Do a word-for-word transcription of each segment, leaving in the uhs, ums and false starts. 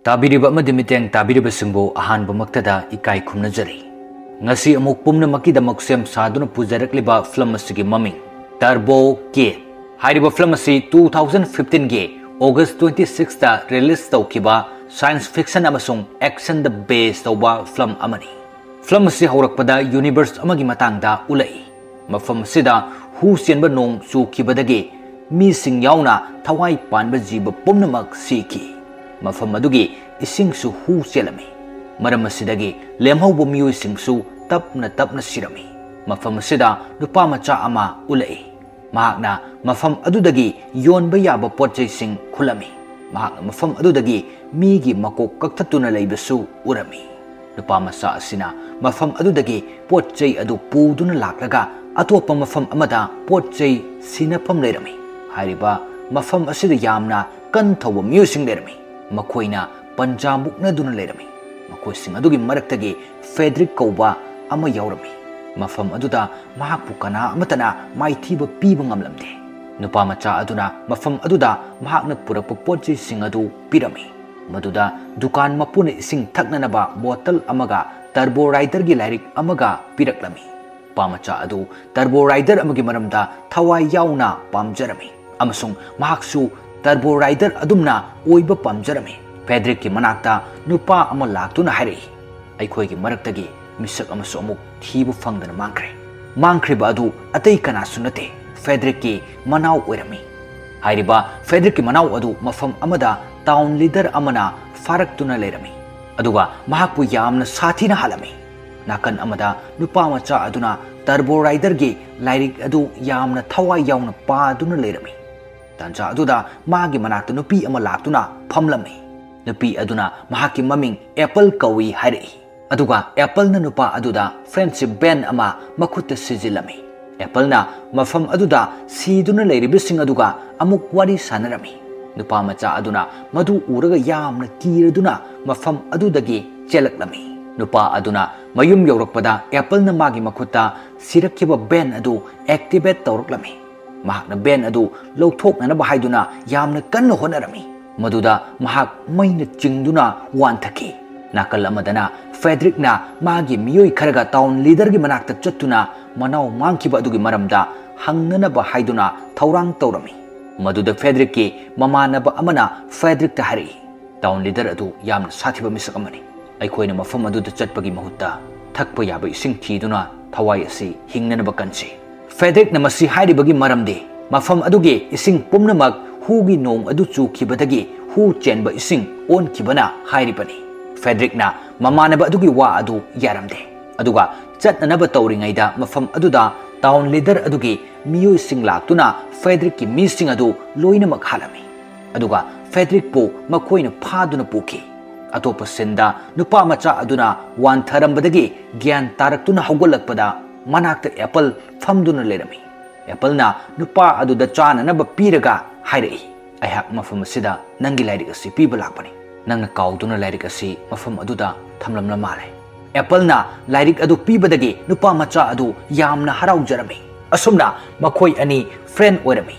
ꯇꯥꯕꯤꯔꯤꯕ ꯑꯃꯗꯤ ꯃꯤꯠꯌꯦꯡ ꯇꯥꯕꯤꯔꯤꯕꯁꯤꯡꯕꯨ ꯑꯍꯥꯟꯕꯃꯛꯇꯗ ꯏꯀꯥꯏ ꯈꯨꯝꯅꯖꯔꯤ꯫ ꯉꯁꯤ ꯑꯃꯨꯛ ꯄꯨꯝꯅꯃꯛꯀꯤꯗꯃꯛ ꯁꯦꯝ ꯁꯥꯗꯨꯅ ꯄꯨꯖꯔꯛꯂꯤꯕ ꯐꯤꯂꯝ ꯑꯁꯤꯒꯤ ꯃꯃꯤꯡ Turbo Kid꯫ ꯍꯥꯏꯔꯤꯕ ꯐꯤꯂꯝ ꯑꯁꯤ two thousand fifteen ꯒꯤ August twenty six ꯇ release ꯇꯧꯈꯤꯕ science fiction ꯑꯃꯁꯨꯡ action ꯗ base ꯇꯧꯕ ꯐꯤꯂꯝ ꯑꯃꯅꯤ꯫ ꯐꯤꯂꯝ ꯑꯁꯤ ꯍꯧꯔꯛꯄꯗ universe ꯑꯃꯒꯤ ꯃꯇꯥꯡꯗ ꯎꯠꯂꯛꯏ꯫ ꯃꯐꯝ ꯑꯁꯤꯗ ꯍꯨ ꯆꯦꯟꯕ ꯅꯣꯡ ꯆꯨꯈꯤꯕꯗꯒꯤ ꯃꯤꯁꯤꯡ ꯌꯥꯎꯅ ꯊꯋꯥꯏ ꯄꯥꯟꯕ ꯖꯤꯕ ꯄꯨꯝꯅꯃꯛ ꯁꯤꯈꯤ꯫ ꯃꯐꯝ ꯑꯗꯨꯒꯤ ꯏꯁꯤꯡꯁꯨ ꯍꯨ ꯆꯦꯜꯂꯝꯃꯤ꯫ ꯃꯔꯝ ꯑꯁꯤꯗꯒꯤ ꯂꯦꯝꯍꯧꯕ ꯃꯤꯑꯣꯏꯁꯤꯡꯁꯨ ꯇꯞꯅ ꯇꯞꯅ ꯁꯤꯔꯝꯃꯤ꯫ ꯃꯐꯝ ꯑꯁꯤꯗ ꯅꯨꯄꯥ ꯃꯆꯥ ꯑꯃ ꯎꯠꯂꯛꯏ꯫ ꯃꯍꯥꯛꯅ ꯃꯐꯝ ꯑꯗꯨꯗꯒꯤ ꯌꯣꯟꯕ ꯌꯥꯕ ꯄꯣꯠ ꯆꯩꯁꯤꯡ ꯈꯨꯜꯂꯝꯃꯤ꯫ ꯃꯍꯥꯛꯅ ꯃꯐꯝ ꯑꯗꯨꯗꯒꯤ ꯃꯤꯒꯤ ꯃꯀꯣꯛ ꯀꯛꯊꯠꯇꯨꯅ ꯂꯩꯕꯁꯨ ꯎꯔꯝꯃꯤ꯫ ꯅꯨꯄꯥ ꯃꯆꯥ ꯑꯁꯤꯅ ꯃꯐꯝ ꯑꯗꯨꯗꯒꯤ ꯄꯣꯠ ꯆꯩ ꯑꯗꯨ ꯄꯨꯗꯨꯅ ꯂꯥꯛꯂꯒ ꯑꯇꯣꯞꯄ ꯃꯐꯝ ꯑꯃꯗ ꯄꯣꯠ ꯆꯩ ꯁꯤꯟꯅꯐꯝ ꯂꯩꯔꯝꯃꯤ꯫ ꯍꯥꯏꯔꯤꯕ ꯃꯐꯝ ꯑꯁꯤꯗ ꯌꯥꯝꯅ ꯀꯟ ꯊꯧꯕ ꯃꯤꯑꯣꯏꯁꯤꯡ ꯂꯩꯔꯝꯃꯤ꯫ ꯃꯈꯣꯏꯅ ꯄꯟꯖꯥ ꯃꯨꯛꯅꯗꯨꯅ ꯂꯩꯔꯝꯃꯤ꯫ ꯃꯈꯣꯏꯁꯤꯡ ꯑꯗꯨꯒꯤ ꯃꯔꯛꯇꯒꯤ ꯐꯦꯗ꯭ꯔꯤꯛ ꯀꯧꯕ ꯑꯃ ꯌꯥꯎꯔꯝꯃꯤ꯫ ꯃꯐꯝ ꯑꯗꯨꯗ ꯃꯍꯥꯛꯄꯨ ꯀꯅꯥ ꯑꯃꯠꯇꯅ ꯃꯥꯏꯊꯤꯕ ꯄꯤꯕ ꯉꯝꯂꯝꯗꯦ꯫ ꯅꯨꯄꯥ ꯃꯆꯥ ꯑꯗꯨꯅ ꯃꯐꯝ ꯑꯗꯨꯗ ꯃꯍꯥꯛꯅ ꯄꯨꯔꯛꯄ ꯄꯣꯠ ꯆꯩꯁꯤꯡ ꯑꯗꯨ ꯄꯤꯔꯝꯃꯤ꯫ ꯃꯗꯨꯗ ꯗꯨꯀꯥꯟ ꯃꯄꯨꯅ ꯏꯁꯤꯡ ꯊꯛꯅꯅꯕ ꯕꯣꯇꯜ ꯑꯃꯒ ꯇꯔꯕꯣ ꯔꯥꯏꯗꯔꯒꯤ ꯂꯥꯏꯔꯤꯛ ꯑꯃꯒ ꯄꯤꯔꯛꯂꯝꯃꯤ꯫ ꯅꯨꯄꯥ ꯃꯆꯥ ꯑꯗꯨ ꯇꯔꯕꯣ ꯔꯥꯏꯗꯔ ꯑꯃꯒꯤ ꯃꯔꯝꯗ ꯊꯋꯥꯏ ꯌꯥꯎꯅ ꯄꯥꯝꯖꯔꯝꯃꯤ ꯑꯃꯁꯨꯡ ꯃꯍꯥꯛꯁꯨ ꯇꯔꯕꯣ ꯔꯥꯏꯗꯔ ꯑꯗꯨꯝꯅ ꯑꯣꯏꯕ ꯄꯥꯝꯖꯔꯝꯃꯤ꯫ ꯐꯦꯗ꯭ꯔꯤꯛꯀꯤ ꯃꯅꯥꯛꯇ ꯅꯨꯄꯥ ꯑꯃ ꯂꯥꯛꯇꯨꯅ ꯍꯥꯏꯔꯛꯏ, "ꯑꯩꯈꯣꯏꯒꯤ ꯃꯔꯛꯇꯒꯤ ꯃꯤꯁꯛ ꯑꯃꯁꯨ ꯑꯃꯨꯛ ꯊꯤꯕ ꯐꯪꯗꯅ ꯃꯥꯡꯈ꯭ꯔꯦ꯫ ꯃꯥꯡꯈ꯭ꯔꯤꯕ ꯑꯗꯨ ꯑꯇꯩ ꯀꯅꯥꯁꯨ ꯅꯠꯇꯦ, ꯐꯦꯗ꯭ꯔꯤꯛꯀꯤ ꯃꯅꯥꯎ ꯑꯣꯏꯔꯝꯃꯤ꯫" ꯍꯥꯏꯔꯤꯕ ꯐꯦꯗ꯭ꯔꯤꯛꯀꯤ ꯃꯅꯥꯎ ꯑꯗꯨ ꯃꯐꯝ ꯑꯃꯗ ꯇꯥꯎꯟ ꯂꯤꯗꯔ ꯑꯃꯅ ꯐꯥꯔꯛꯇꯨꯅ ꯂꯩꯔꯝꯃꯤ, ꯑꯗꯨꯒ ꯃꯍꯥꯛꯄꯨ ꯌꯥꯝꯅ ꯁꯥꯊꯤꯅ ꯍꯥꯠꯂꯝꯃꯤ꯫ ꯅꯥꯀꯟ ꯑꯃꯗ ꯅꯨꯄꯥ ꯃꯆꯥ ꯑꯗꯨꯅ ꯇꯔꯕꯣ ꯔꯥꯏꯗꯔꯒꯤ ꯂꯥꯏꯔꯤꯛ ꯑꯗꯨ ꯌꯥꯝꯅ ꯊꯋꯥꯏ ꯌꯥꯎꯅ ꯄꯥꯗꯨꯅ ꯂꯩꯔꯝꯃꯤ꯫ ꯇꯥꯟꯖꯥ ꯑꯗꯨꯗ ꯃꯥꯒꯤ ꯃꯅꯥꯛꯇ ꯅꯨꯄꯤ ꯑꯃ ꯂꯥꯛꯇꯨꯅ ꯐꯝꯂꯝꯃꯤ꯫ ꯅꯨꯄꯤ ꯑꯗꯨꯅ ꯃꯍꯥꯛꯀꯤ ꯃꯃꯤꯡ ꯑꯦꯄꯜ ꯀꯧꯏ ꯍꯥꯏꯔꯛꯏ꯫ ꯑꯗꯨꯒ ꯑꯦꯄꯜꯅ ꯅꯨꯄꯥ ꯑꯗꯨꯗ friendship band ꯑꯃ ꯃꯈꯨꯠꯇ ꯁꯤꯖꯤꯜꯂꯝꯃꯤ꯫ ꯑꯦꯄꯜꯅ ꯃꯐꯝ ꯑꯗꯨꯗ ꯁꯤꯗꯨꯅ ꯂꯩꯔꯤꯕꯁꯤꯡ ꯑꯗꯨꯒ ꯑꯃꯨꯛ ꯋꯥꯔꯤ ꯁꯥꯟꯅꯔꯝꯃꯤ꯫ ꯅꯨꯄꯥ ꯃꯆꯥ ꯑꯗꯨꯅ ꯃꯗꯨ ꯎꯔꯒ ꯌꯥꯝꯅ ꯀꯤꯔꯗꯨꯅ ꯃꯐꯝ ꯑꯗꯨꯗꯒꯤ ꯆꯦꯜꯂꯛꯂꯝꯃꯤ꯫ ꯅꯨꯄꯥ ꯑꯗꯨꯅ ꯃꯌꯨꯝ ꯌꯧꯔꯛꯄꯗ ꯑꯦꯄꯜꯅ ꯃꯥꯒꯤ ꯃꯈꯨꯠꯇ ꯁꯤꯔꯛꯈꯤꯕ band ꯑꯗꯨ activate ꯇꯧꯔꯛꯂꯝꯃꯤ꯫ ꯃꯍꯥꯛꯅ band ꯑꯗꯨ ꯂꯧꯊꯣꯛꯅꯅꯕ ꯍꯥꯏꯗꯨꯅ ꯌꯥꯝꯅ ꯀꯟꯅ ꯍꯣꯠꯅꯔꯝꯃꯤ꯫ ꯃꯗꯨꯗ ꯃꯍꯥꯛ ꯃꯩꯅ ꯆꯤꯡꯗꯨꯅ ꯋꯥꯟꯊꯈꯤ꯫ ꯅꯥꯀꯜ ꯑꯃꯗꯅ ꯐ꯭ꯔꯦꯗꯔꯤꯛꯅ ꯃꯥꯒꯤ ꯃꯤꯑꯣꯏ ꯈꯔꯒ ꯇꯥꯎꯟ ꯂꯤꯗꯔꯒꯤ ꯃꯅꯥꯛꯇ ꯆꯠꯇꯨꯅ ꯃꯅꯥꯎ ꯃꯥꯡꯈꯤꯕ ꯑꯗꯨꯒꯤ ꯃꯔꯝꯗ ꯍꯪꯅꯅꯕ ꯍꯥꯏꯗꯨꯅ ꯊꯧꯔꯥꯡ ꯇꯧꯔꯝꯃꯤ꯫ ꯃꯗꯨꯗ ꯐ꯭ꯔꯦꯗꯔꯤꯛꯀꯤ ꯃꯃꯥꯟꯅꯕ ꯑꯃꯅ ꯐ꯭ꯔꯦꯗꯔꯤꯛꯇ ꯍꯥꯏꯔꯛꯏ, "ꯇꯥꯎꯟ ꯂꯤꯗꯔ ꯑꯗꯨ ꯌꯥꯝꯅ ꯁꯥꯊꯤꯕ ꯃꯤꯁꯛ ꯑꯃꯅꯤ꯫ ꯑꯩꯈꯣꯏꯅ ꯃꯐꯝ ꯑꯗꯨꯗ ꯆꯠꯄꯒꯤ ꯃꯍꯨꯠꯇ ꯊꯛꯄ ꯌꯥꯕ ꯏꯁꯤꯡ ꯊꯤꯗꯨꯅ ꯊꯋꯥꯏ ꯑꯁꯤ ꯍꯤꯡꯅꯅꯕ ꯀꯟꯁꯤ꯫" ꯐ꯭ꯔꯦꯗꯔꯤꯛꯅ ꯃꯁꯤ ꯍꯥꯏꯔꯤꯕꯒꯤ ꯃꯔꯝꯗꯤ ꯃꯐꯝ ꯑꯗꯨꯒꯤ ꯏꯁꯤꯡ ꯄꯨꯝꯅꯃꯛ ꯍꯨꯒꯤ ꯅꯣꯡ ꯑꯗꯨ ꯆꯨꯈꯤꯕꯗꯒꯤ ꯍꯨ ꯆꯦꯟꯕ ꯏꯁꯤꯡ ꯑꯣꯟꯈꯤꯕꯅ ꯍꯥꯏꯔꯤꯕꯅꯤ꯫ ꯐ꯭ꯔꯦꯗꯔꯤꯛꯅ ꯃꯃꯥꯟꯅꯕ ꯑꯗꯨꯒꯤ ꯋꯥ ꯑꯗꯨ ꯌꯥꯔꯝꯗꯦ꯫ ꯑꯗꯨꯒ ꯆꯠꯅꯅꯕ ꯇꯧꯔꯤꯉꯩꯗ ꯃꯐꯝ ꯑꯗꯨꯗ ꯇꯥꯎꯟ ꯂꯤꯗꯔ ꯑꯗꯨꯒꯤ ꯃꯤꯑꯣꯏꯁꯤꯡ ꯂꯥꯛꯇꯨꯅ ꯐ꯭ꯔꯦꯗꯔꯤꯛꯀꯤ ꯃꯤꯁꯤꯡ ꯑꯗꯨ ꯂꯣꯏꯅꯃꯛ ꯍꯥꯠꯂꯝꯃꯤ꯫ ꯑꯗꯨꯒ ꯐ꯭ꯔꯦꯗꯔꯤꯛꯄꯨ ꯃꯈꯣꯏꯅ ꯐꯥꯗꯨꯅ ꯄꯨꯈꯤ꯫ ꯑꯇꯣꯞꯄ ꯁꯤꯟꯗ ꯅꯨꯄꯥ ꯃꯆꯥ ꯑꯗꯨꯅ ꯋꯥꯟꯊꯔꯝꯕꯗꯒꯤ ꯒ꯭ꯌꯥꯟ ꯇꯥꯔꯛꯇꯨꯅ ꯍꯧꯒꯠꯂꯛꯄꯗ ꯃꯅꯥꯛꯇ ꯑꯦꯄꯜ ꯐꯝꯗꯨꯅ ꯂꯩꯔꯝꯃꯤ꯫ ꯑꯦꯄꯜꯅ ꯅꯨꯄꯥ ꯑꯗꯨꯗ ꯆꯥꯅꯅꯕ ꯄꯤꯔꯒ ꯍꯥꯏꯔꯛꯏ, "ꯑꯩꯍꯥꯛ ꯃꯐꯝ ꯑꯁꯤꯗ ꯅꯪꯒꯤ ꯂꯥꯏꯔꯤꯛ ꯑꯁꯤ ꯄꯤꯕ ꯂꯥꯛꯄꯅꯤ꯫ ꯅꯪꯅ ꯀꯥꯎꯗꯨꯅ ꯂꯥꯏꯔꯤꯛ ꯑꯁꯤ ꯃꯐꯝ ꯑꯗꯨꯗ ꯊꯝꯂꯝꯂ ꯃꯥꯜꯂꯦ꯫" ꯑꯦꯄꯜꯅ ꯂꯥꯏꯔꯤꯛ ꯑꯗꯨ ꯄꯤꯕꯗꯒꯤ ꯅꯨꯄꯥ ꯃꯆꯥ ꯑꯗꯨ ꯌꯥꯝꯅ ꯍꯔꯥꯎꯖꯔꯝꯃꯤ꯫ ꯑꯁꯨꯝꯅ ꯃꯈꯣꯏ ꯑꯅꯤ ꯐ꯭ꯔꯦꯟ ꯑꯣꯏꯔꯝꯃꯤ꯫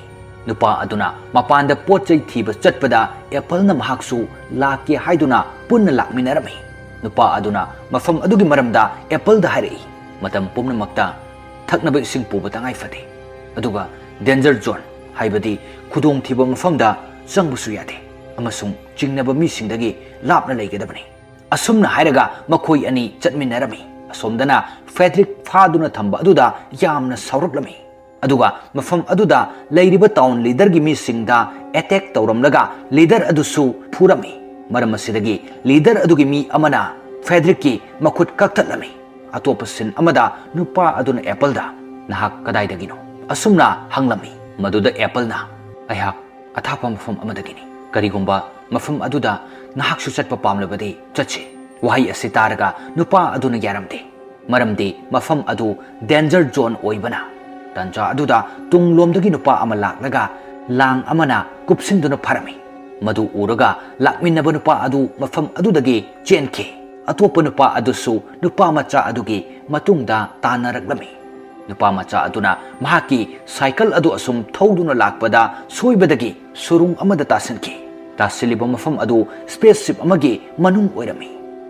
ꯅꯨꯄꯥ ꯑꯗꯨꯅ ꯃꯄꯥꯟꯗ ꯄꯣꯠ ꯆꯩ ꯊꯤꯕ ꯆꯠꯄꯗ ꯑꯦꯄꯜꯅ ꯃꯍꯥꯛꯁꯨ ꯂꯥꯛꯀꯦ ꯍꯥꯏꯗꯨꯅ ꯄꯨꯟꯅ ꯂꯥꯛꯃꯤꯟꯅꯔꯝꯃꯤ꯫ ꯅꯨꯄꯥ ꯑꯗꯨꯅ ꯃꯐꯝ ꯑꯗꯨꯒꯤ ꯃꯔꯝꯗ ꯑꯦꯄꯜꯗ ꯍꯥꯏꯔꯛꯏ, "ꯃꯇꯝ ꯄꯨꯝꯅꯃꯛꯇ ꯊꯛꯅꯕ ꯏꯁꯤꯡ ꯄꯨꯕ ꯇꯉꯥꯏ ꯐꯗꯦ꯫ ꯑꯗꯨꯒ ꯗꯦꯟꯖꯔ ꯖꯣꯟ, ꯍꯥꯏꯕꯗꯤ ꯈꯨꯗꯣꯡꯊꯤꯕ ꯃꯐꯝꯗ ꯆꯪꯕꯁꯨ ꯌꯥꯗꯦ꯫ ꯑꯃꯁꯨꯡ ꯆꯤꯡꯅꯕ ꯃꯤꯁꯤꯡꯗꯒꯤ ꯂꯥꯞꯅ ꯂꯩꯒꯗꯕꯅꯤ꯫" ꯑꯁꯨꯝꯅ ꯍꯥꯏꯔꯒ ꯃꯈꯣꯏ ꯑꯅꯤ ꯆꯠꯃꯤꯟꯅꯔꯝꯃꯤ꯫ ꯑꯁꯣꯝꯗꯅ ꯐ꯭ꯔꯦꯗꯔꯤꯛ ꯐꯥꯗꯨꯅ ꯊꯝꯕ ꯑꯗꯨꯗ ꯌꯥꯝꯅ ꯁꯥꯎꯔꯛꯂꯝꯃꯤ꯫ ꯑꯗꯨꯒ ꯃꯐꯝ ꯑꯗꯨꯗ ꯂꯩꯔꯤꯕ ꯇꯥꯎꯟ ꯂꯤꯗꯔꯒꯤ ꯃꯤꯁꯤꯡꯗ ꯑꯦꯇꯦꯛ ꯇꯧꯔꯝꯂꯒ ꯂꯤꯗꯔ ꯑꯗꯨꯁꯨ ꯐꯨꯔꯝꯃꯤ꯫ ꯃꯔꯝ ꯑꯁꯤꯗꯒꯤ ꯂꯤꯗꯔ ꯑꯗꯨꯒꯤ ꯃꯤ ꯑꯃꯅ ꯐ꯭ꯔꯦꯗꯔꯤꯛꯀꯤ ꯃꯈꯨꯠ ꯀꯛꯊꯠꯂꯝꯃꯤ꯫ ꯑꯇꯣꯞꯄ ꯁꯤꯟ ꯑꯃꯗ ꯅꯨꯄꯥ ꯑꯗꯨꯅ ꯑꯦꯄꯜꯗ, "ꯅꯍꯥꯛ ꯀꯗꯥꯏꯗꯒꯤꯅꯣ?" ꯑꯁꯨꯝꯅ ꯍꯪꯂꯝꯃꯤ꯫ ꯃꯗꯨꯗ ꯑꯦꯄꯜꯅ, "ꯑꯩꯍꯥꯛ ꯑꯊꯥꯞꯄ ꯃꯐꯝ ꯑꯃꯗꯒꯤꯅꯤ꯫ ꯀꯔꯤꯒꯨꯝꯕ ꯃꯐꯝ ꯑꯗꯨꯗ ꯅꯍꯥꯛꯁꯨ ꯆꯠꯄ ꯄꯥꯝꯂꯕꯗꯤ ꯆꯠꯁꯤ꯫" ꯋꯥꯍꯩ ꯑꯁꯤ ꯇꯥꯔꯒ ꯅꯨꯄꯥ ꯑꯗꯨꯅ ꯌꯥꯔꯝꯗꯦ, ꯃꯔꯝꯗꯤ ꯃꯐꯝ ꯑꯗꯨ ꯗꯦꯟꯖꯔ ꯖꯣꯟ ꯑꯣꯏꯕꯅ꯫ ꯇꯥꯟꯖꯥ ꯑꯗꯨꯗ ꯇꯨꯡꯂꯣꯝꯗꯒꯤ ꯅꯨꯄꯥ ꯑꯃ ꯂꯥꯛꯂꯒ ꯂꯥꯡ ꯑꯃꯅ ꯀꯨꯞꯁꯤꯟꯗꯨꯅ ꯐꯥꯔꯝꯃꯤ꯫ ꯃꯗꯨ ꯎꯔꯒ ꯂꯥꯛꯃꯤꯟꯅꯕ ꯅꯨꯄꯥ ꯑꯗꯨ ꯃꯐꯝ ꯑꯗꯨꯗꯒꯤ ꯆꯦꯟꯈꯤ꯫ ꯑꯇꯣꯞꯄ ꯅꯨꯄꯥ ꯑꯗꯨꯁꯨ ꯅꯨꯄꯥ ꯃꯆꯥ ꯑꯗꯨꯒꯤ ꯃꯇꯨꯡꯗ ꯇꯥꯟꯅꯔꯛꯂꯝꯃꯤ꯫ ꯅꯨꯄꯥ ꯃꯆꯥ ꯑꯗꯨꯅ ꯃꯍꯥꯛꯀꯤ ꯁꯥꯏꯀꯜ ꯑꯗꯨ ꯑꯁꯨꯝ ꯊꯧꯗꯨꯅ ꯂꯥꯛꯄꯗ ꯁꯣꯏꯕꯗꯒꯤ ꯁꯨꯔꯨꯡ ꯑꯃꯗ ꯇꯥꯁꯤꯟꯈꯤ꯫ ꯇꯥꯁꯤꯜꯂꯤꯕ ꯃꯐꯝ ꯑꯗꯨ ꯁ꯭ꯄꯦꯁ ꯁꯤꯞ ꯑꯃꯒꯤ ꯃꯅꯨꯡ ꯑꯣꯏꯔꯝꯃꯤ꯫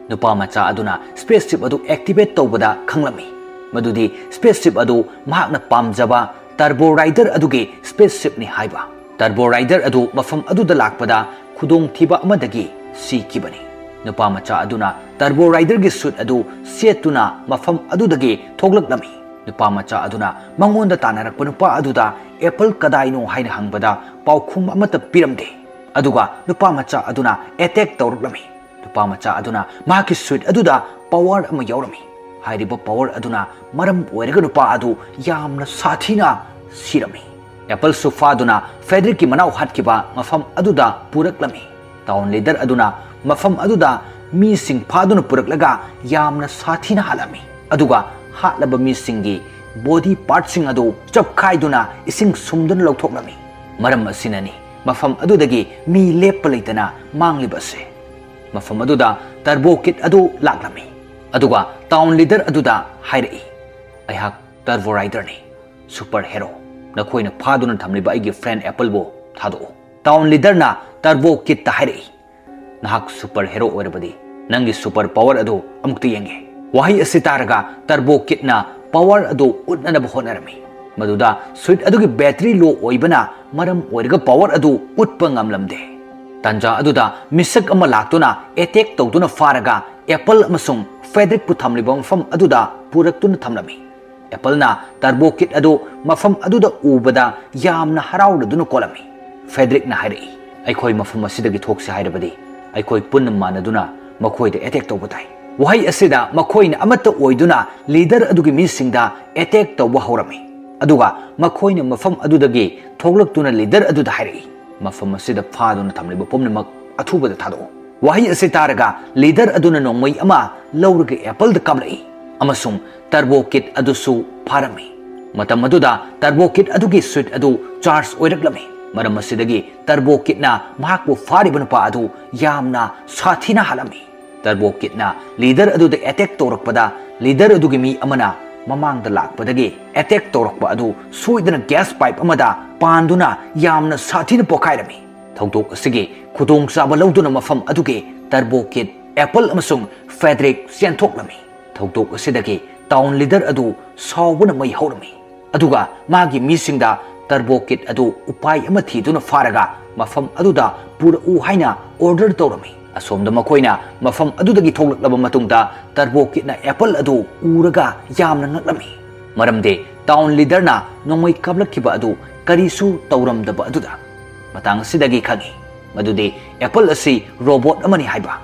ꯅꯨꯄꯥ ꯃꯆꯥ ꯑꯗꯨꯅ ꯁ꯭ꯄꯦꯁ ꯁꯤꯞ ꯑꯗꯨ ꯑꯦꯛꯇꯤꯚꯦꯠ ꯇꯧꯕꯗ ꯈꯪꯂꯝꯃꯤ ꯃꯗꯨꯗꯤ ꯁ꯭ꯄꯦꯁ ꯁꯤꯞ ꯑꯗꯨ ꯃꯍꯥꯛꯅ ꯄꯥꯝꯖꯕ ꯇꯔꯕꯣ ꯔꯥꯏꯗꯔ ꯑꯗꯨꯒꯤ ꯁ꯭ꯄꯦꯁ ꯁꯤꯞꯅꯤ ꯍꯥꯏꯕ꯫ ꯇꯔꯕꯣ ꯔꯥꯏꯗꯔ ꯑꯗꯨ ꯃꯐꯝ ꯑꯗꯨꯗ ꯂꯥꯛꯄꯗ ꯈꯨꯗꯣꯡꯊꯤꯕ ꯑꯃꯗꯒꯤ ꯁꯤꯈꯤꯕꯅꯤ꯫ ꯅꯨꯄꯥ ꯃꯆꯥ ꯑꯗꯨꯅ ꯇꯔꯕꯣ ꯔꯥꯏꯗꯔꯒꯤ ꯁꯨꯠ ꯑꯗꯨ ꯁꯦꯠꯇꯨꯅ ꯃꯐꯝ ꯑꯗꯨꯗꯒꯤ ꯊꯣꯛꯂꯛꯂꯝꯃꯤ꯫ ꯅꯨꯄꯥ ꯃꯆꯥ ꯑꯗꯨꯅ ꯃꯉꯣꯟꯗ ꯇꯥꯟꯅꯔꯛꯄ ꯅꯨꯄꯥ ꯑꯗꯨꯗ ꯑꯦꯄꯜ ꯀꯗꯥꯏꯅꯣ ꯍꯥꯏꯅ ꯍꯪꯕꯗ ꯄꯥꯎꯈꯨꯝ ꯑꯃꯠꯇ ꯄꯤꯔꯝꯗꯦ꯫ ꯑꯗꯨꯒ ꯅꯨꯄꯥ ꯃꯆꯥ ꯑꯗꯨꯅ ꯑꯦꯇꯦꯛ ꯇꯧꯔꯛꯂꯝꯃꯤ꯫ ꯅꯨꯄꯥ ꯃꯆꯥ ꯑꯗꯨꯅ ꯃꯍꯥꯛꯀꯤ ꯁꯨꯠ ꯑꯗꯨꯗ ꯄꯋꯔ ꯑꯃ ꯌꯥꯎꯔꯝꯃꯤ꯫ ꯍꯥꯏꯔꯤꯕ ꯄꯋꯔ ꯑꯗꯨꯅ ꯃꯔꯝ ꯑꯣꯏꯔꯒ ꯅꯨꯄꯥ ꯑꯗꯨ ꯌꯥꯝꯅ ꯁꯥꯊꯤꯅ ꯁꯤꯔꯝꯃꯤ꯫ ꯑꯦꯄꯜꯁꯨ ꯐꯥꯗꯨꯅ ꯐꯦꯗ꯭ꯔꯤꯛꯀꯤ ꯃꯅꯥꯎ ꯍꯥꯠꯈꯤꯕ ꯃꯐꯝ ꯑꯗꯨꯗ ꯄꯨꯔꯛꯂꯝꯃꯤ꯫ ꯇꯥꯎꯟ ꯂꯤꯗꯔ ꯑꯗꯨꯅ ꯃꯐꯝ ꯑꯗꯨꯗ ꯃꯤꯁꯤꯡ ꯐꯥꯗꯨꯅ ꯄꯨꯔꯛꯂꯒ ꯌꯥꯝꯅ ꯁꯥꯊꯤꯅ ꯍꯥꯠꯂꯝꯃꯤ꯫ ꯑꯗꯨꯒ ꯍꯥꯠꯂꯕ ꯃꯤꯁꯤꯡꯒꯤ ꯕꯣꯗꯤ ꯄꯥꯔꯠꯁꯤꯡ ꯑꯗꯨ ꯆꯞꯈꯥꯏꯗꯨꯅ ꯏꯁꯤꯡ ꯁꯨꯝꯗꯨꯅ ꯂꯧꯊꯣꯛꯂꯝꯃꯤ꯫ ꯃꯔꯝ ꯑꯁꯤꯅꯅꯤ ꯃꯐꯝ ꯑꯗꯨꯗꯒꯤ ꯃꯤ ꯂꯦꯞꯄ ꯂꯩꯇꯅ ꯃꯥꯡꯂꯤꯕ ꯑꯁꯤ꯫ ꯃꯐꯝ ꯑꯗꯨꯗ ꯇꯔꯕꯣ ꯀꯤꯠ ꯑꯗꯨ ꯂꯥꯛꯂꯝꯃꯤ꯫ ꯑꯗꯨꯒ ꯇꯥꯎꯟ ꯂꯤꯗꯔ ꯑꯗꯨꯗ ꯍꯥꯏꯔꯛꯏ, "ꯑꯩꯍꯥꯛ ꯇꯔꯕꯣ ꯔꯥꯏꯗꯔꯅꯤ, ꯁꯨꯄꯔ ꯍꯦꯔꯣ꯫ ꯅꯈꯣꯏꯅ ꯐꯥꯗꯨꯅ ꯊꯝꯂꯤꯕ ꯑꯩꯒꯤ ꯐ꯭ꯔꯦꯟ ꯑꯦꯄꯜꯕꯨ ꯊꯥꯗꯣꯛꯎ꯫" ꯇꯥꯎꯟ ꯂꯤꯗꯔꯅ ꯇꯔꯕꯣ ꯀꯤꯠꯇ ꯍꯥꯏꯔꯛꯏ, "ꯅꯍꯥꯛ ꯁꯨꯄꯔ ꯍꯦꯔꯣ ꯑꯣꯏꯔꯕꯗꯤ ꯅꯪꯒꯤ ꯁꯨꯄꯔ ꯄꯋꯔ ꯑꯗꯨ ꯑꯃꯨꯛꯇ ꯌꯦꯡꯒꯦ꯫" ꯋꯥꯍꯩ ꯑꯁꯤ ꯇꯥꯔꯒ ꯇꯔꯕꯣ ꯀꯤꯠꯅ ꯄꯋꯔ ꯑꯗꯨ ꯎꯠꯅꯅꯕ ꯍꯣꯠꯅꯔꯝꯃꯤ꯫ ꯃꯗꯨꯗ ꯁꯨꯏꯠ ꯑꯗꯨꯒꯤ ꯕꯦꯇꯔꯤ ꯂꯣ ꯑꯣꯏꯕꯅ ꯃꯔꯝ ꯑꯣꯏꯔꯒ ꯄꯋꯔ ꯑꯗꯨ ꯎꯠꯄ ꯉꯝꯂꯝꯗꯦ꯫ ꯇꯥꯟꯖꯥ ꯑꯗꯨꯗ ꯃꯤꯁꯛ ꯑꯃ ꯂꯥꯛꯇꯨꯅ ꯑꯦꯇꯦꯛ ꯇꯧꯗꯨꯅ ꯐꯥꯔꯒ ꯑꯦꯄꯜ ꯑꯃꯁꯨꯡ ꯐꯦꯗ꯭ꯔꯤꯛꯄꯨ ꯊꯝꯂꯤꯕ ꯃꯐꯝ ꯑꯗꯨꯗ ꯄꯨꯔꯛꯇꯨꯅ ꯊꯝꯂꯝꯃꯤ꯫ ꯑꯦꯄꯜꯅ ꯇꯔꯕꯣ ꯀꯤꯠ ꯑꯗꯨ ꯃꯐꯝ ꯑꯗꯨꯗ ꯎꯕꯗ ꯌꯥꯝꯅ ꯍꯔꯥꯎꯔꯗꯨꯅ ꯀꯣꯜꯂꯝꯃꯤ꯫ ꯐꯦꯗ꯭ꯔꯤꯛꯅ ꯍꯥꯏꯔꯛꯏ, "ꯑꯩꯈꯣꯏ ꯃꯐꯝ ꯑꯁꯤꯗꯒꯤ ꯊꯣꯛꯁꯤ ꯍꯥꯏꯔꯕꯗꯤ ꯑꯩꯈꯣꯏ ꯄꯨꯟꯅ ꯃꯥꯟꯅꯗꯨꯅ ꯃꯈꯣꯏꯗ ꯑꯦꯇꯦꯛ ꯇꯧꯕ ꯇꯥꯏ꯫" ꯋꯥꯍꯩ ꯑꯁꯤꯗ ꯃꯈꯣꯏꯅ ꯑꯃꯠꯇ ꯑꯣꯏꯗꯨꯅ ꯂꯤꯗꯔ ꯑꯗꯨꯒꯤ ꯃꯤꯁꯤꯡꯗ ꯑꯦꯇꯦꯛ ꯇꯧꯕ ꯍꯧꯔꯝꯃꯤ꯫ ꯑꯗꯨꯒ ꯃꯈꯣꯏꯅ ꯃꯐꯝ ꯑꯗꯨꯗꯒꯤ ꯊꯣꯛꯂꯛꯇꯨꯅ ꯂꯤꯗꯔ ꯑꯗꯨꯗ ꯍꯥꯏꯔꯛꯏ, "ꯃꯐꯝ ꯑꯁꯤꯗ ꯐꯥꯗꯨꯅ ꯊꯝꯂꯤꯕ ꯄꯨꯝꯅꯃꯛ ꯑꯊꯨꯕꯗ ꯊꯥꯗꯣꯛꯎ꯫" ꯋꯥꯍꯩ ꯑꯁꯤ ꯇꯥꯔꯒ ꯂꯤꯗꯔ ꯑꯗꯨꯅ ꯅꯣꯡꯃꯩ ꯑꯃ ꯂꯧꯔꯒ ꯑꯦꯄꯜꯗ ꯀꯥꯞꯂꯛꯏ ꯑꯃꯁꯨꯡ ꯇꯔꯕꯣ ꯀꯤꯠ ꯑꯗꯨꯁꯨ ꯐꯥꯔꯝꯃꯤ꯫ ꯃꯇꯝ ꯑꯗꯨꯗ ꯇꯔꯕꯣ ꯀꯤꯠ ꯑꯗꯨꯒꯤ ꯁꯨꯏꯠ ꯑꯗꯨ ꯆꯥꯔꯖ ꯑꯣꯏꯔꯛꯂꯝꯃꯤ꯫ ꯃꯔꯝ ꯑꯁꯤꯗꯒꯤ ꯇꯔꯕꯣ ꯀꯤꯠꯅ ꯃꯍꯥꯛꯄꯨ ꯐꯥꯔꯤꯕ ꯅꯨꯄꯥ ꯑꯗꯨ ꯌꯥꯝꯅ ꯁꯥꯊꯤꯅ ꯍꯥꯠꯂꯝꯃꯤ꯫ ꯇꯔꯕꯣ ꯀꯤꯠꯅ ꯂꯤꯗꯔ ꯑꯗꯨꯗ ꯑꯦꯇꯦꯛ ꯇꯧꯔꯛꯄꯗ ꯂꯤꯗꯔ ꯑꯗꯨꯒꯤ ꯃꯤ ꯑꯃꯅ ꯃꯃꯥꯡꯗ ꯂꯥꯛꯄꯗꯒꯤ ꯑꯦꯇꯦꯛ ꯇꯧꯔꯛꯄ ꯑꯗꯨ ꯁꯣꯏꯗꯅ ꯒ꯭ꯌꯥꯁ ꯄꯥꯏꯞ ꯑꯃꯗ ꯄꯥꯟꯗꯨꯅ ꯌꯥꯝꯅ ꯁꯥꯊꯤꯅ ꯄꯣꯈꯥꯏꯔꯝꯃꯤ꯫ ꯊꯧꯗꯣꯛ ꯑꯁꯤꯒꯤ ꯈꯨꯗꯣꯡꯆꯥꯕ ꯂꯧꯗꯨꯅ ꯃꯐꯝ ꯑꯗꯨꯒꯤ ꯇꯔꯕꯣ ꯀꯤꯠ, ꯑꯦꯄꯜ ꯑꯃꯁꯨꯡ ꯐ꯭ꯔꯦꯗꯔꯤꯛ ꯆꯦꯟꯊꯣꯛꯂꯝꯃꯤ꯫ ꯊꯧꯗꯣꯛ ꯑꯁꯤꯗꯒꯤ ꯇꯥꯎꯟ ꯂꯤꯗꯔ ꯑꯗꯨ ꯁꯥꯎꯕꯅ ꯃꯩ ꯍꯧꯔꯝꯃꯤ꯫ ꯑꯗꯨꯒ ꯃꯥꯒꯤ ꯃꯤꯁꯤꯡꯗ ꯇꯔꯕꯣ ꯀꯤꯠ ꯑꯗꯨ ꯎꯄꯥꯏ ꯑꯃ ꯊꯤꯗꯨꯅ ꯐꯥꯔꯒ ꯃꯐꯝ ꯑꯗꯨꯗ ꯄꯨꯔꯛꯎ ꯍꯥꯏꯅ ꯑꯣꯔꯗꯔ ꯇꯧꯔꯝꯃꯤ꯫ ꯑꯁꯣꯝꯗ ꯃꯈꯣꯏꯅ ꯃꯐꯝ ꯑꯗꯨꯗꯒꯤ ꯊꯣꯛꯂꯛꯂꯕ ꯃꯇꯨꯡꯗ ꯇꯔꯕꯣ ꯀꯤꯠꯅ ꯑꯦꯄꯜ ꯑꯗꯨ ꯎꯔꯒ ꯌꯥꯝꯅ ꯉꯛꯂꯝꯃꯤ꯫ ꯃꯔꯝꯗꯤ ꯇꯥꯎꯟ ꯂꯤꯗꯔꯅ ꯅꯣꯡꯃꯩ ꯀꯥꯞꯂꯛꯈꯤꯕ ꯑꯗꯨ ꯀꯔꯤꯁꯨ ꯇꯧꯔꯝꯗꯕ ꯑꯗꯨꯗ꯫ ꯃꯇꯥꯡ ꯑꯁꯤꯗꯒꯤ ꯈꯪꯏ ꯃꯗꯨꯗꯤ ꯑꯦꯄꯜ ꯑꯁꯤ ꯔꯣꯕꯣꯠ ꯑꯃꯅꯤ ꯍꯥꯏꯕ꯫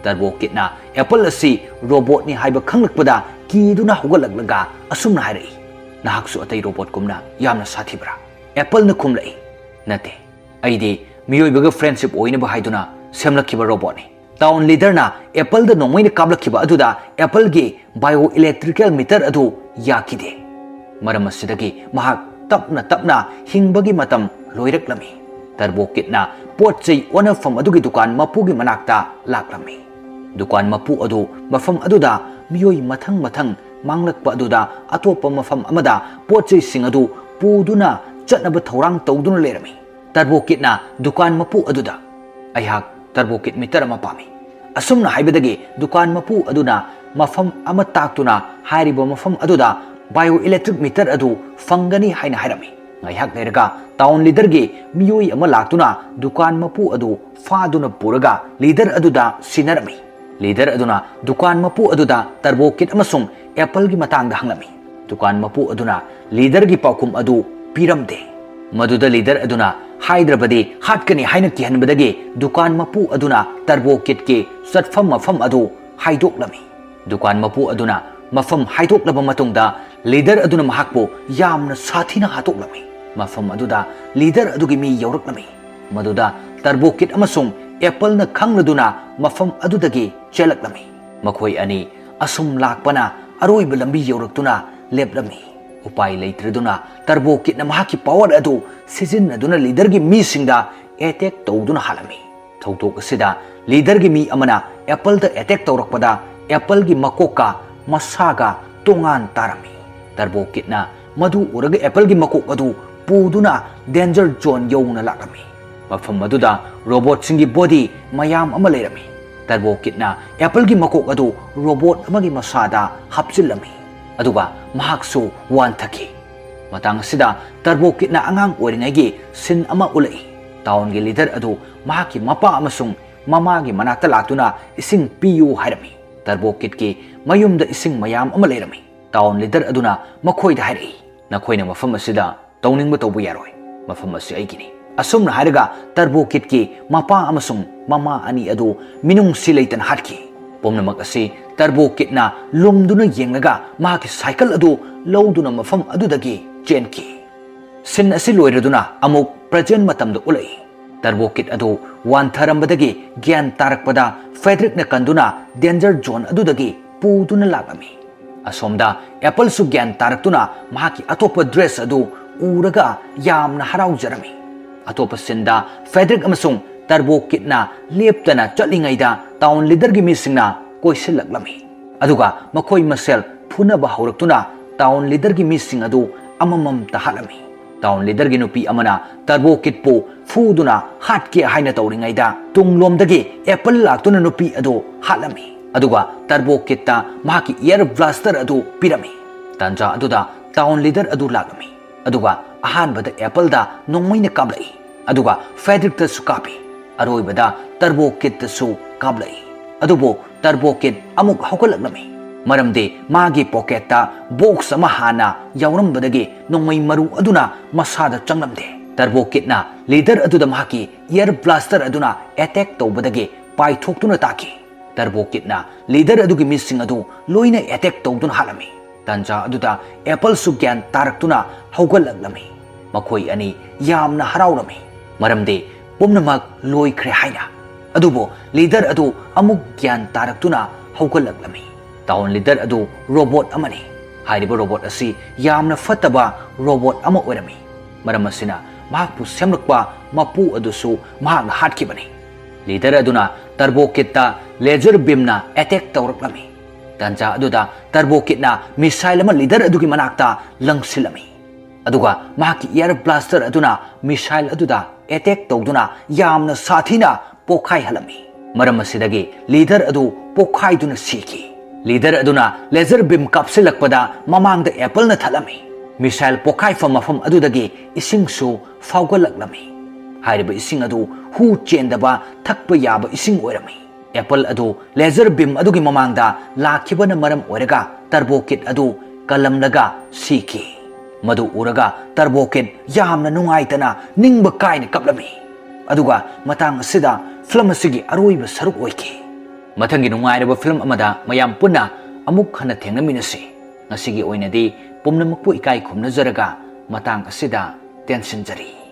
ꯇꯔꯕꯣ ꯀꯤꯠꯅ ꯑꯦꯄꯜ ꯑꯁꯤ ꯔꯣꯕꯣꯠꯅꯤ ꯍꯥꯏꯕ ꯈꯪꯂꯛꯄꯗ ꯀꯤꯗꯨꯅ ꯍꯧꯒꯠꯂꯛꯂꯒ ꯑꯁꯨꯝꯅ ꯍꯥꯏꯔꯛꯏ, "ꯅꯍꯥꯛꯁꯨ ꯑꯇꯩ ꯔꯣꯕꯣꯠꯀꯨꯝꯅ ꯌꯥꯝꯅ ꯁꯥꯊꯤꯕ꯭ꯔꯥ?" ꯑꯦꯄꯜꯅ ꯈꯨꯝꯂꯛꯏ, "ꯅꯠꯇꯦ, ꯑꯩꯗꯤ ꯃꯤꯑꯣꯏꯕꯒ ꯐ꯭ꯔꯦꯟꯁꯤꯞ ꯑꯣꯏꯅꯕ ꯍꯥꯏꯗꯨꯅ ꯁꯦꯝꯂꯛꯈꯤꯕ ꯔꯣꯕꯣꯠꯅꯤ꯫" ꯇꯥꯎꯟ ꯂꯤꯗꯔꯅ ꯑꯦꯄꯜꯗ ꯅꯣꯡꯃꯩꯅ ꯀꯥꯞꯂꯛꯈꯤꯕ ꯑꯗꯨꯗ ꯑꯦꯄꯜꯒꯤ ꯕꯥꯏꯑꯣ ꯏꯂꯦꯛꯇ꯭ꯔꯤꯀꯦꯜ ꯃꯤꯇꯔ ꯑꯗꯨ ꯌꯥꯈꯤꯗꯦ꯫ ꯃꯔꯝ ꯑꯁꯤꯗꯒꯤ ꯃꯍꯥꯛ ꯇꯞꯅ ꯇꯞꯅ ꯍꯤꯡꯕꯒꯤ ꯃꯇꯝ ꯂꯣꯏꯔꯛꯂꯝꯃꯤ꯫ ꯇꯔꯕꯣ ꯀꯤꯠꯅ ꯄꯣꯠ ꯆꯩ ꯑꯣꯟꯅꯐꯝ ꯑꯗꯨꯒꯤ ꯗꯨꯀꯥꯟ ꯃꯄꯨꯒꯤ ꯃꯅꯥꯛꯇ ꯂꯥꯛꯂꯝꯃꯤ꯫ ꯗꯨꯀꯥꯟ ꯃꯄꯨ ꯑꯗꯨ ꯃꯐꯝ ꯑꯗꯨꯗ ꯃꯤꯑꯣꯏ ꯃꯊꯪ ꯃꯊꯪ ꯃꯥꯡꯂꯛꯄ ꯑꯗꯨꯗ ꯑꯇꯣꯞꯄ ꯃꯐꯝ ꯑꯃꯗ ꯄꯣꯠ ꯆꯩꯁꯤꯡ ꯑꯗꯨ ꯄꯨꯗꯨꯅ ꯆꯠꯅꯕ ꯊꯧꯔꯥꯡ ꯇꯧꯗꯨꯅ ꯂꯩꯔꯝꯃꯤ꯫ ꯇꯔꯕꯣ ꯀꯤꯠꯅ ꯗꯨꯀꯥꯟ ꯃꯄꯨ ꯑꯗꯨꯗ, "ꯑꯩꯍꯥꯛ ꯇꯔꯕꯣ ꯀꯤꯠ ꯃꯤꯇꯔ ꯑꯃ ꯄꯥꯝꯃꯤ꯫" ꯑꯁꯨꯝꯅ ꯍꯥꯏꯕꯗꯒꯤ ꯗꯨꯀꯥꯟ ꯃꯄꯨ ꯑꯗꯨꯅ ꯃꯐꯝ ꯑꯃ ꯇꯥꯛꯇꯨꯅ ꯍꯥꯏꯔꯤꯕ ꯃꯐꯝ ꯑꯗꯨꯗ ꯕꯥꯏꯑꯣ ꯏꯂꯦꯛꯇ꯭ꯔꯤꯛ ꯃꯤꯇꯔ ꯑꯗꯨ ꯐꯪꯒꯅꯤ ꯍꯥꯏꯅ ꯍꯥꯏꯔꯝꯃꯤ꯫ ꯉꯥꯏꯍꯥꯛ ꯂꯩꯔꯒ ꯇꯥꯎꯟ ꯂꯤꯗꯔꯒꯤ ꯃꯤꯑꯣꯏ ꯑꯃ ꯂꯥꯛꯇꯨꯅ ꯗꯨꯀꯥꯟ ꯃꯄꯨ ꯑꯗꯨ ꯐꯥꯗꯨꯅ ꯄꯨꯔꯒ ꯂꯤꯗꯔ ꯑꯗꯨꯗ ꯁꯤꯟꯅꯔꯝꯃꯤ꯫ ꯂꯤꯗꯔ ꯑꯗꯨꯅ ꯗꯨꯀꯥꯟ ꯃꯄꯨ ꯑꯗꯨꯗ ꯇꯔꯕꯣ ꯀꯤꯠ ꯑꯃꯁꯨꯡ ꯑꯦꯄꯜꯒꯤ ꯃꯇꯥꯡꯗ ꯍꯪꯂꯝꯃꯤ꯫ ꯗꯨꯀꯥꯟ ꯃꯄꯨ ꯑꯗꯨꯅ ꯂꯤꯗꯔꯒꯤ ꯄꯥꯎꯈꯨꯝ ꯑꯗꯨ ꯄꯤꯔꯝꯗꯦ꯫ ꯃꯗꯨꯗ ꯂꯤꯗꯔ ꯑꯗꯨꯅ ꯍꯥꯏꯗ꯭ꯔꯕꯗꯤ ꯍꯥꯠꯀꯅꯤ ꯍꯥꯏꯅ ꯀꯤꯍꯟꯕꯗꯒꯤ ꯗꯨꯀꯥꯟ ꯃꯄꯨ ꯑꯗꯨꯅ ꯇꯔꯕꯣ ꯀꯤꯠꯀꯤ ꯆꯠꯐꯝ ꯃꯐꯝ ꯑꯗꯨ ꯍꯥꯏꯗꯣꯛꯂꯝꯃꯤ꯫ ꯗꯨꯀꯥꯟ ꯃꯄꯨ ꯑꯗꯨꯅ ꯃꯐꯝ ꯍꯥꯏꯗꯣꯛꯂꯕ ꯃꯇꯨꯡꯗ ꯂꯤꯗꯔ ꯑꯗꯨꯅ ꯃꯍꯥꯛꯄꯨ ꯌꯥꯝꯅ ꯁꯥꯊꯤꯅ ꯍꯥꯠꯇꯣꯛꯂꯝꯃꯤ꯫ ꯃꯐꯝ ꯑꯗꯨꯗ ꯂꯤꯗꯔ ꯑꯗꯨꯒꯤ ꯃꯤ ꯌꯧꯔꯛꯂꯝꯃꯤ꯫ ꯃꯗꯨꯗ ꯇꯔꯕꯣ ꯀꯤꯠ ꯑꯃꯁꯨꯡ ꯑꯦꯄꯜꯅ ꯈꯪꯂꯗꯨꯅ ꯃꯐꯝ ꯑꯗꯨꯗꯒꯤ ꯆꯦꯜꯂꯛꯂꯝꯃꯤ꯫ ꯃꯈꯣꯏ ꯑꯅꯤ ꯑꯁꯨꯝ ꯂꯥꯛꯄꯅ ꯑꯔꯣꯏꯕ ꯂꯝꯕꯤ ꯌꯧꯔꯛꯇꯨꯅ ꯂꯦꯞꯂꯝꯃꯤ꯫ ꯎꯄꯥꯏ ꯂꯩꯇ꯭ꯔꯗꯨꯅ ꯇꯔꯕꯣ ꯀꯤꯠꯅ ꯃꯍꯥꯛꯀꯤ ꯄꯥꯋꯔ ꯑꯗꯨ ꯁꯤꯖꯤꯟꯅꯗꯨꯅ ꯂꯤꯗꯔꯒꯤ ꯃꯤꯁꯤꯡꯗ ꯑꯦꯇꯦꯛ ꯇꯧꯗꯨꯅ ꯍꯥꯠꯂꯝꯃꯤ꯫ ꯊꯧꯗꯣꯛ ꯑꯁꯤꯗ ꯂꯤꯗꯔꯒꯤ ꯃꯤ ꯑꯃꯅ ꯑꯦꯄꯜꯗ ꯑꯦꯇꯦꯛ ꯇꯧꯔꯛꯄꯗ ꯑꯦꯄꯜꯒꯤ ꯃꯀꯣꯛꯀ ꯃꯁꯥꯒ ꯇꯣꯉꯥꯟ ꯇꯥꯔꯝꯃꯤ꯫ ꯇꯔꯕꯣ ꯀꯤꯠꯅ ꯃꯗꯨ ꯎꯔꯒ ꯑꯦꯄꯜꯒꯤ ꯃꯀꯣꯛ ꯑꯗꯨ ꯄꯨꯗꯨꯅ ꯗꯦꯟꯖꯔ ꯖꯣꯟ ꯌꯧꯅ ꯂꯥꯛꯂꯝꯃꯤ꯫ ꯃꯐꯝ ꯑꯗꯨꯗ ꯔꯣꯕꯣꯠꯁꯤꯡꯒꯤ ꯕꯣꯗꯤ ꯃꯌꯥꯝ ꯑꯃ ꯂꯩꯔꯝꯃꯤ꯫ ꯇꯔꯕꯣ ꯀꯤꯠꯅ ꯑꯦꯄꯜꯒꯤ ꯃꯀꯣꯛ ꯑꯗꯨ ꯔꯣꯕꯣꯠ ꯑꯃꯒꯤ ꯃꯁꯥꯗ ꯍꯥꯞꯆꯤꯜꯂꯝꯃꯤ, ꯑꯗꯨꯒ ꯃꯍꯥꯛꯁꯨ ꯋꯥꯟꯊꯈꯤ꯫ ꯃꯇꯥꯡ ꯑꯁꯤꯗ ꯇꯔꯕꯣ ꯀꯤꯠꯅ ꯑꯉꯥꯡ ꯑꯣꯏꯔꯤꯉꯩꯒꯤ ꯁꯤꯟ ꯑꯃ ꯎꯠꯂꯛꯏ꯫ ꯇꯥꯎꯟꯒꯤ ꯂꯤꯗꯔ ꯑꯗꯨ ꯃꯍꯥꯛꯀꯤ ꯃꯄꯥ ꯑꯃꯁꯨꯡ ꯃꯃꯥꯒꯤ ꯃꯅꯥꯛꯇ ꯂꯥꯛꯇꯨꯅ ꯏꯁꯤꯡ ꯄꯤꯌꯨ ꯍꯥꯏꯔꯝꯃꯤ꯫ ꯇꯔꯕꯣ ꯀꯤꯠꯀꯤ ꯃꯌꯨꯝꯗ ꯏꯁꯤꯡ ꯃꯌꯥꯝ ꯑꯃ ꯂꯩꯔꯝꯃꯤ꯫ ꯇꯥꯎꯟ ꯂꯤꯗꯔ ꯑꯗꯨꯅ ꯃꯈꯣꯏꯗ ꯍꯥꯏꯔꯛꯏ, "ꯅꯈꯣꯏꯅ ꯃꯐꯝ ꯑꯁꯤꯗ ꯇꯧꯅꯤꯡꯕ ꯇꯧꯕ ꯌꯥꯔꯣꯏ꯫ ꯃꯐꯝ ꯑꯁꯤ ꯑꯩꯒꯤꯅꯤ꯫" ꯑꯁꯨꯝꯅ ꯍꯥꯏꯔꯒ ꯇꯔꯕꯣ ꯀꯤꯠꯀꯤ ꯃꯄꯥ ꯑꯃꯁꯨꯡ ꯃꯃꯥ ꯑꯅꯤ ꯑꯗꯨ ꯃꯤꯅꯨꯡꯁꯤ ꯂꯩꯇꯅ ꯍꯥꯠꯈꯤ꯫ ꯄꯨꯝꯅꯃꯛ ꯑꯁꯤ ꯇꯔꯕꯣ ꯀꯤꯠꯅ ꯂꯨꯝꯗꯨꯅ ꯌꯦꯡꯂꯒ ꯃꯍꯥꯛꯀꯤ ꯁꯥꯏꯀꯜ ꯑꯗꯨ ꯂꯧꯗꯨꯅ ꯃꯐꯝ ꯑꯗꯨꯗꯒꯤ ꯆꯦꯟꯈꯤ꯫ ꯁꯤꯟ ꯑꯁꯤ ꯂꯣꯏꯔꯗꯨꯅ ꯑꯃꯨꯛ ꯄ꯭ꯔꯖꯦꯟ ꯃꯇꯝꯗ ꯎꯠꯂꯛꯏ꯫ ꯇꯔꯕꯣ ꯀꯤꯠ ꯑꯗꯨ ꯋꯥꯟꯊꯔꯝꯕꯗꯒꯤ ꯒ꯭ꯌꯥꯟ ꯇꯥꯔꯛꯄꯗ ꯐ꯭ꯔꯦꯗꯔꯤꯛꯅ ꯀꯟꯗꯨꯅ ꯗꯦꯟꯖꯔ ꯖꯣꯟ ꯑꯗꯨꯗꯒꯤ ꯄꯨꯗꯨꯅ ꯂꯥꯛꯂꯝꯃꯤ꯫ ꯑꯁꯣꯝꯗ ꯑꯦꯄꯜꯁꯨ ꯒ꯭ꯌꯥꯟ ꯇꯥꯔꯛꯇꯨꯅ ꯃꯍꯥꯛꯀꯤ ꯑꯇꯣꯞꯄ ꯗ꯭ꯔꯦꯁ ꯑꯗꯨ ꯎꯔꯒ ꯌꯥꯝꯅ ꯍꯔꯥꯎꯖꯔꯝꯃꯤ꯫ ꯑꯇꯣꯞꯄ ꯁꯤꯟꯗ ꯐ꯭ꯔꯦꯗꯔꯤꯛ ꯑꯃꯁꯨꯡ ꯇꯔꯕꯣ ꯀꯤꯠꯅ ꯂꯦꯞꯇꯅ ꯆꯠꯂꯤꯉꯩꯗ ꯇꯥꯎꯟ ꯂꯤꯗꯔꯒꯤ ꯃꯤꯁꯤꯡꯅ ꯀꯣꯏꯁꯤꯜꯂꯛꯂꯝꯃꯤ꯫ ꯑꯗꯨꯒ ꯃꯈꯣꯏ ꯃꯁꯦꯜ ꯐꯨꯅꯕ ꯍꯧꯔꯛꯇꯨꯅ ꯇꯥꯎꯟ ꯂꯤꯗꯔꯒꯤ ꯃꯤꯁꯤꯡ ꯑꯗꯨ ꯑꯃꯃꯝꯇ ꯍꯥꯠꯂꯝꯃꯤ꯫ ꯇꯥꯎꯟ ꯂꯤꯗꯔꯒꯤ ꯅꯨꯄꯤ ꯑꯃꯅ ꯇꯔꯕꯣ ꯀꯤꯠꯄꯨ ꯐꯨꯗꯨꯅ ꯍꯥꯠꯀꯦ ꯍꯥꯏꯅ ꯇꯧꯔꯤꯉꯩꯗ ꯇꯨꯡꯂꯣꯝꯗꯒꯤ ꯑꯦꯄꯜ ꯂꯥꯛꯇꯨꯅ ꯅꯨꯄꯤ ꯑꯗꯨ ꯍꯥꯠꯂꯝꯃꯤ꯫ ꯑꯗꯨꯒ ꯇꯔꯕꯣ ꯀꯤꯠꯇ ꯃꯍꯥꯛꯀꯤ ꯏꯌꯔ ꯕ꯭ꯂꯥꯁꯇꯔ ꯑꯗꯨ ꯄꯤꯔꯝꯃꯤ꯫ ꯇꯥꯟꯖꯥ ꯑꯗꯨꯗ ꯇꯥꯎꯟ ꯂꯤꯗꯔ ꯑꯗꯨ ꯂꯥꯛꯂꯝꯃꯤ꯫ ꯑꯗꯨꯒ ꯑꯍꯥꯟꯕꯗ ꯑꯦꯄꯜꯗ ꯅꯣꯡꯃꯩꯅ ꯀꯥꯞꯂꯛꯏ꯫ ꯑꯗꯨꯒ ꯐ꯭ꯔꯦꯗꯔꯤꯛꯇꯁꯨ ꯀꯥꯞꯄꯤ꯫ ꯑꯔꯣꯏꯕꯗ ꯇꯔꯕꯣ ꯀꯤꯠꯇꯁꯨ ꯀꯥꯞꯂꯛꯏ꯫ ꯑꯗꯨꯕꯨ ꯇꯔꯕꯣ ꯀꯤꯠ ꯑꯃꯨꯛ ꯍꯧꯒꯠꯂꯛꯂꯝꯃꯤ, ꯃꯔꯝꯗꯤ ꯃꯥꯒꯤ ꯄꯣꯀꯦꯠꯇ ꯕꯣꯛꯁ ꯑꯃ ꯍꯥꯟꯅ ꯌꯥꯎꯔꯝꯕꯗꯒꯤ ꯅꯣꯡꯃꯩ ꯃꯔꯨ ꯑꯗꯨꯅ ꯃꯁꯥꯗ ꯆꯪꯂꯝꯗꯦ꯫ ꯇꯔꯕꯣ ꯀꯤꯠꯅ ꯂꯤꯗꯔ ꯑꯗꯨꯗ ꯃꯍꯥꯛꯀꯤ ꯏꯌꯔ ꯕ꯭ꯂꯥꯁꯇꯔ ꯑꯗꯨꯅ ꯑꯦꯇꯦꯛ ꯇꯧꯕꯗꯒꯤ ꯄꯥꯏꯊꯣꯛꯇꯨꯅ ꯇꯥꯈꯤ꯫ ꯇꯔꯕꯣ ꯀꯤꯠꯅ ꯂꯤꯗꯔ ꯑꯗꯨꯒꯤ ꯃꯤꯁꯤꯡ ꯑꯗꯨ ꯂꯣꯏꯅ ꯑꯦꯇꯦꯛ ꯇꯧꯗꯨꯅ ꯍꯥꯠꯂꯝꯃꯤ꯫ ꯇꯥꯟꯖꯥ ꯑꯗꯨꯗ ꯑꯦꯄꯜꯁꯨ ꯒ꯭ꯌꯥꯟ ꯇꯥꯔꯛꯇꯨꯅ ꯍꯧꯒꯠꯂꯛꯂꯝꯃꯤ꯫ ꯃꯈꯣꯏ ꯑꯅꯤ ꯌꯥꯝꯅ ꯍꯔꯥꯎꯔꯝꯃꯤ, ꯃꯔꯝꯗꯤ ꯄꯨꯝꯅꯃꯛ ꯂꯣꯏꯈ꯭ꯔꯦ ꯍꯥꯏꯅ꯫ ꯑꯗꯨꯕꯨ ꯂꯤꯗꯔ ꯑꯗꯨ ꯑꯃꯨꯛ ꯒ꯭ꯌꯥꯟ ꯇꯥꯔꯛꯇꯨꯅ ꯍꯧꯒꯠꯂꯛꯂꯝꯃꯤ꯫ ꯇꯥꯎꯟ ꯂꯤꯗꯔ ꯑꯗꯨ ꯔꯣꯕꯣꯠ ꯑꯃꯅꯤ꯫ ꯍꯥꯏꯔꯤꯕ ꯔꯣꯕꯣꯠ ꯑꯁꯤ ꯌꯥꯝꯅ ꯐꯠꯇꯕ ꯔꯣꯕꯣꯠ ꯑꯃ ꯑꯣꯏꯔꯝꯃꯤ꯫ ꯃꯔꯝ ꯑꯁꯤꯅ ꯃꯍꯥꯛꯄꯨ ꯁꯦꯝꯂꯛꯄ ꯃꯄꯨ ꯑꯗꯨꯁꯨ ꯃꯍꯥꯛꯅ ꯍꯥꯠꯈꯤꯕꯅꯤ꯫ ꯂꯤꯗꯔ ꯑꯗꯨꯅ ꯇꯔꯕꯣ ꯀꯤꯠꯇ ꯂꯦꯖꯔ ꯕꯤꯝꯅ ꯑꯦꯇꯦꯛ ꯇꯧꯔꯛꯂꯝꯃꯤ꯫ ꯇꯥꯟꯖꯥ ꯑꯗꯨꯗ ꯇꯔꯕꯣ ꯀꯤꯠꯅ ꯃꯤꯁꯥꯏꯜ ꯑꯃ ꯂꯤꯗꯔ ꯑꯗꯨꯒꯤ ꯃꯅꯥꯛꯇ ꯂꯪꯁꯤꯜꯂꯝꯃꯤ꯫ ꯑꯗꯨꯒ ꯃꯍꯥꯛꯀꯤ ꯏꯌꯔ ꯕ꯭ꯂꯥꯁꯇꯔ ꯑꯗꯨꯅ ꯃꯤꯁꯥꯏꯜ ꯑꯗꯨꯗ ꯑꯦꯇꯦꯛ ꯇꯧꯗꯨꯅ ꯌꯥꯝꯅ ꯁꯥꯊꯤꯅ ꯄꯣꯛꯈꯥꯏꯍꯜꯂꯝꯃꯤ꯫ ꯃꯔꯝ ꯑꯁꯤꯗꯒꯤ ꯂꯤꯗꯔ ꯑꯗꯨ ꯄꯣꯛꯈꯥꯏꯗꯨꯅ ꯁꯤꯈꯤ꯫ ꯂꯤꯗꯔ ꯑꯗꯨꯅ ꯂꯦꯖꯔ ꯕꯤꯝ ꯀꯥꯞꯁꯤꯜꯂꯛꯄꯗ ꯃꯃꯥꯡꯗ ꯑꯦꯄꯜꯅ ꯊꯠꯂꯝꯃꯤ꯫ ꯃꯤꯁꯥꯏꯜ ꯄꯣꯛꯈꯥꯏꯐꯝ ꯃꯐꯝ ꯑꯗꯨꯗꯒꯤ ꯏꯁꯤꯡꯁꯨ ꯐꯥꯎꯒꯠꯂꯛꯂꯝꯃꯤ꯫ ꯍꯥꯏꯔꯤꯕ ꯏꯁꯤꯡ ꯑꯗꯨ ꯍꯨ ꯆꯦꯟꯗꯕ ꯊꯛꯄ ꯌꯥꯕ ꯏꯁꯤꯡ ꯑꯣꯏꯔꯝꯃꯤ꯫ ꯑꯦꯄꯜ ꯑꯗꯨ ꯂꯦꯖꯔ ꯕꯤꯝ ꯑꯗꯨꯒꯤ ꯃꯃꯥꯡꯗ ꯂꯥꯛꯈꯤꯕꯅ ꯃꯔꯝ ꯑꯣꯏꯔꯒ ꯇꯔꯕꯣ ꯀꯤꯠ ꯑꯗꯨ ꯀꯜꯂꯝꯂꯒ ꯁꯤꯈꯤ꯫ ꯃꯗꯨ ꯎꯔꯒ ꯇꯔꯕꯣ ꯀꯤꯠ ꯌꯥꯝꯅ ꯅꯨꯡꯉꯥꯏꯇꯅ ꯅꯤꯡꯕ ꯀꯥꯏꯅ ꯀꯞꯂꯝꯃꯤ꯫ ꯑꯗꯨꯒ ꯃꯇꯥꯡ ꯑꯁꯤꯗ ꯐꯤꯂꯝ ꯑꯁꯤꯒꯤ ꯑꯔꯣꯏꯕ ꯁꯔꯨꯛ ꯑꯣꯏꯈꯤ꯫ ꯃꯊꯪꯒꯤ ꯅꯨꯡꯉꯥꯏꯔꯕ ꯐꯤꯂꯝ ꯑꯃꯗ ꯃꯌꯥꯝ ꯄꯨꯟꯅ ꯑꯃꯨꯛ ꯍꯟꯅ ꯊꯦꯡꯅꯃꯤꯟꯅꯁꯤ꯫ ꯉꯁꯤꯒꯤ ꯑꯣꯏꯅꯗꯤ ꯄꯨꯝꯅꯃꯛꯄꯨ ꯏꯀꯥꯏ ꯈꯨꯝꯅꯖꯔꯒ ꯃꯇꯥꯡ ꯑꯁꯤꯗ ꯇꯦꯟꯁꯤꯟꯖꯔꯤ꯫